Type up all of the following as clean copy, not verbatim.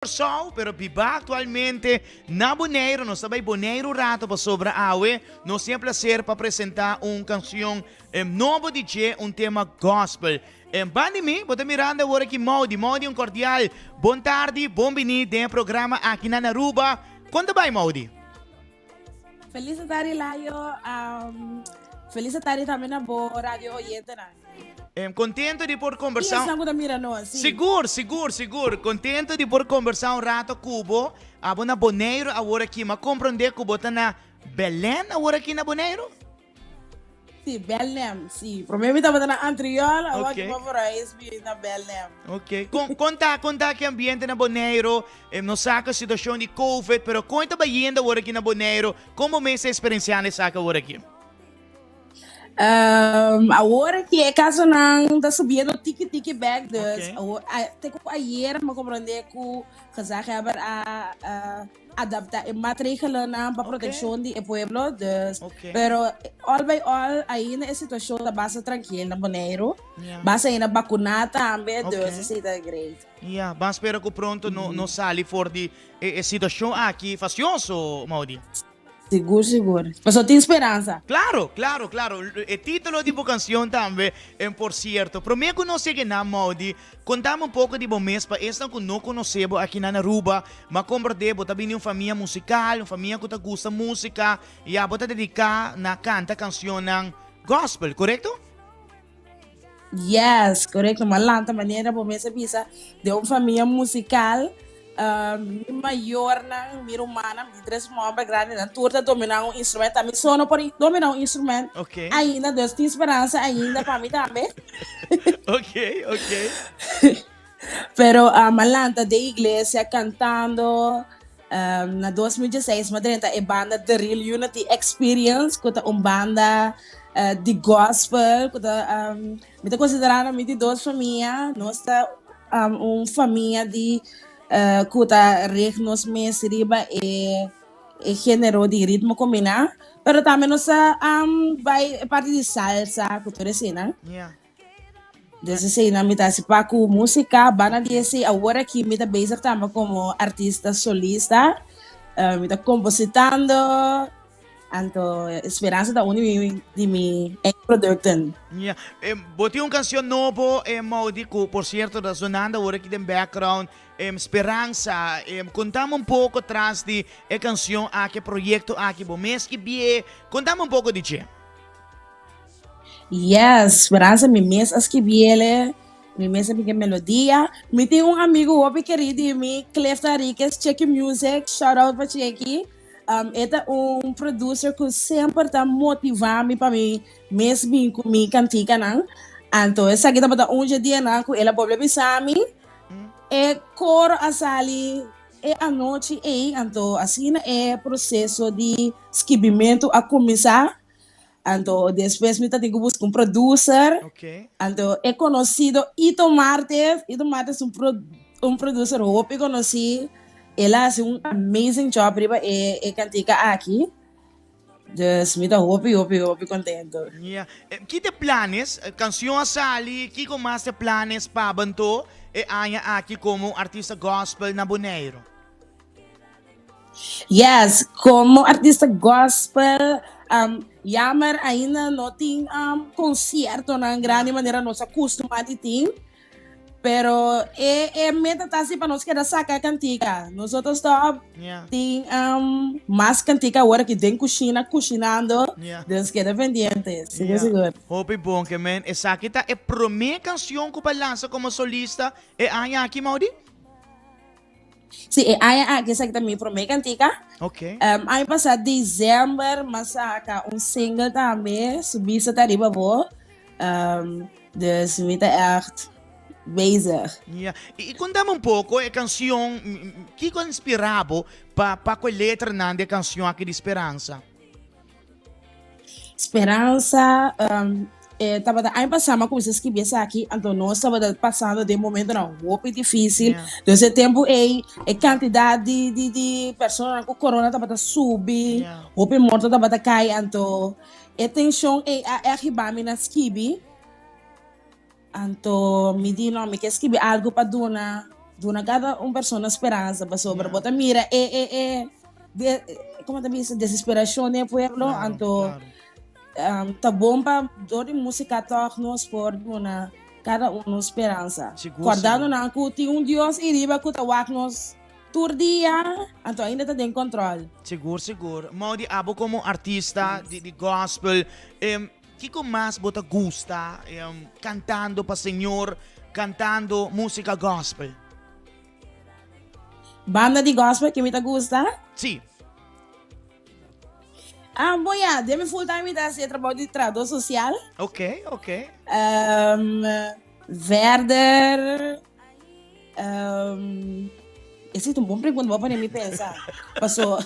Kòrsou, pero biba aktualmente na Boneiru. Nos ta bai Boneiru un rato pasobra awe nos tin e plaser pa presentá un kanshon nobo di dje, un tema gospel. Ban di mi, bo ta mirando awor aki Maudy. Maudy, un kordial bon tardi, bon bini den e programa aki na Aruba. Kon ta bai, Maudy? Feliz tardi, Layo. Feliz tardi tambe na bo radio oyentenan. Contento di por conversa. Y esnan cu ta mira nos, si. Sigur, sigur, sigur. Contento di por conversa un rato cu bo. Abo na Boneiru awor aki. M'a comprende cu bo ta na Belen awor aki na Boneiru? Si, Belnem, si. Prome mi tabata na Antriol, awor aki pa Voorhuis mi na Belnem. Ok. Con, con ta, con ta ki ambiente na Boneiru? Nos sa cu e situacion di Covid, pero con e ta bayendo awor aki na Boneiru? Con bo mes ta experienciando esaki awor aki? Awor ki e kasonan ta subiendo tiki tiki bek, dus awor te ku ayer mi a komprondé ku gezaghebber a adaptá e matregelennan pa protekshon di e pueblo, dus pero all by all ainda e situashon ta basta trankil na Boneiru, basta ainda bakuná tambe, dus esei ta great. Ya, ban spera ku pronto no sali for di e situashon aki fasioso, Maudy. Sigur, sigur. Pasobra tin speransa. Claro, claro, claro. E titulo di bo cancion tambe, en por cierto. Prome cu nos yega na Maudy, contame un poco di bo mes pa esnan cu no conoce bo aki na Aruba, ma comprende bo ta bini un famia musical, un famia cu ta gusta musica, y abo ta dedica na canta cancionnan gospel, corecto? Yes, corecto. M'a lanta manera bo mes a bisa den un famia musical. Mi mayornan, mi rumannan, mi tin tres homber grandinan, tur ta domina un instrument. Ami so no por domina un instrument ainda, dus tin speransa ainda pa mi tambe. Ok, ok. Pero m'a lanta den iglesia cantando. Na 2016 m'a drenta e banda The Real Unity Experience, cu ta un banda di gospel, cu ta, mi ta considera nan mi di dos famia. Nos ta un famia di cu ta richt nos mes riba e e genero di ritmo combina, pero tambe nos ta bay e parti di salsa cu tur eseinan. Des eseinan mi ta hasi pa ku músika, banda di esei awor aki mi ta bezig tambe komo artista solista, mi ta kompositando, anto Esperanza ta un di mi di mi eindproducten. Ya, bo tin un kanshon nobo Maudy ku por sierto ta sonando awor aki den background, Speransa, kontami un poko tras di e kanshon aki, e proyekto aki, bo mes ki bie, kontami un poko di dje. Yes, Speransa mi mes a skibiele, mi mes a pica melodia. Mi tin un amigo hopi kerí di mi, Clifton Henriquez, Checky Music, shout out pa Checky. Um, e ta un producer ku semper ta motivá mi pa mi mes bin ku mi kantikanan. Anto esaki tabata un dje dianan ku el a bolbe bisa mi, e koro a sali e anochi ei, anto asina e proseso di skibimentu a kuminsá. Anto despues mi ta tin ku buska un producer. Anto e konosido Ito Martes, Ito Martes un pro un producer hopi konosí. El a hasi un amazing job riba e e kantika aki. Dus mi ta hopi hopi hopi kontento. Ya. Ki ta e planes? Kanshon a sali, kiko mas ta e planes pa bo anto e aña aki komo artista gospel na Boneiru? Yes, como artista gospel, um, jammer ainda no tin um, conciertonan grandi manera nos a costuma di tin. Pero e, e meta ta así pa nos keda saca cantica. Nosotros stop tin um, mas cantica ahora que den cushina, cushinando. Dus keda pendiente, sigur sigur. Hopi bon ke men. Esaki ta e prome cancion cu bo a lansa como solista e aña aki, Maudy? Sí, e aña aki esaki ta mi promé kantika. Ok. Um, aña pasá december m'a saka un single tambe, Su Bista Ta Riba Bo. Um, dus mi ta echt bezig. Ja. I, i kontame un poko e kansion, kiko a inspirá bo pa pa ku e letranan di e kansion aki di Speransa? Speransa, e tabata aña pasá mi a kuminsá skibi esaki, anto nos tabata pasando den momentonan hopi difísil. Dus e tempu ei e kantidat di di di personanan ku korona tabata subi, hopi morto tabata kai, anto e tenshon ei a ègt hiba mi na skibi. Anto mi di no, mi ke skibi algu pa duna. duna kada un persona speransa pasobra bo ta mira e e e de como ta bisa desesperacion den e pueblo anto ta bon pa dor di musica tog nos por duna kada uno speransa kordando nan ku tin un Dios iriba ku ta wak nos tur dia anto ainda ta den control. Sigur sigur Maudy abo como artista di gospel Kiko mas bo ta gusta cantando pa Señor, cantando musica gospel? Banda di gospel ke mi ta gusta? Sí. Ah, bon ya, den mi full time mi ta hasi e trabou di trahador social. Ok, ok. Um, verder, Um, ese ta un bon pregunta, bo a pone mi pensa. Paso,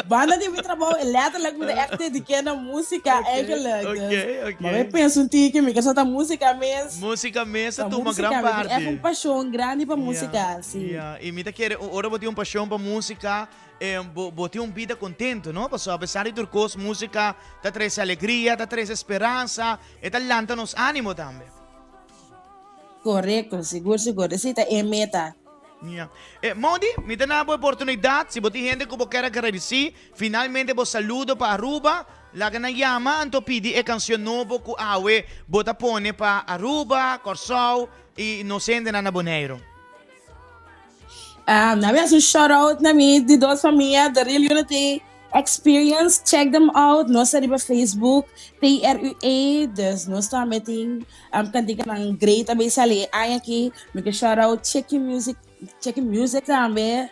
banda di mi trabou, letterlijk mi ta echt dediké na músika eigenlijk. Ok, Dus, ok. maar mi pensa un tiki, mi ke sa ta músika mes. Músika mes ta Ta tuma músika, gran mi tin echt parti. un pashon grandi pa Ya, músika, sí. ya. I mi ta kere, ora bo tin un pashon pa músika, eh, bo, bo tin un bida kontento, no? Pasobra apesar di tur kos, músika ta trese alegria, ta trese speransa, e ta lanta nos ánimo tambe. Korekto, sigur sigur. Esei ta e meta. Ya. E, Modi, mi ta na bo oportunidat. Si bo tin hende ku bo kier agradisí, finalmente bo saludo pa Aruba, laga nan yama anto pidi e kansion nobo ku awe bo ta pone pa Aruba, Kòrsou i nos hendenan na Boneiru. Um, na mi hasi un shout out na mi di dos famia, The Real Unity Experience, check them out. Nos ta riba Facebook, TRUE, dus nos tambe tin um, kantikanan great a bay sali e aña aki. Mi ke shout out Checky Music, Checky Music tambe.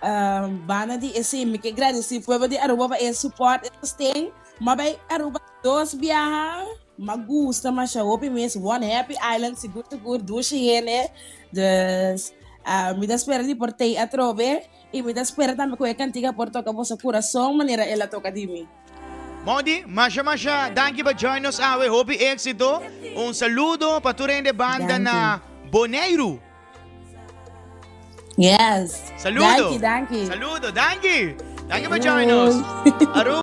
Um, banda di esei, mi ke gradisi pueblo di Aruba pa e support e sosten. Ma bay Aruba dos biaha. M'a gusta masha hopi mes One Happy Island sigur sigur dushi hende dus mi ta spera di por tei atrobe y mi ta spera tambe cu e cantica por toca boso curason manera el a toca di mi. Modi, masha masha danki pa join nos awe, hopi exito, un saludo pa tur hende banda na Boneiru. Yes. Saludo. Danki, danki. Saludo, danki. Danki pa join nos. Aruba.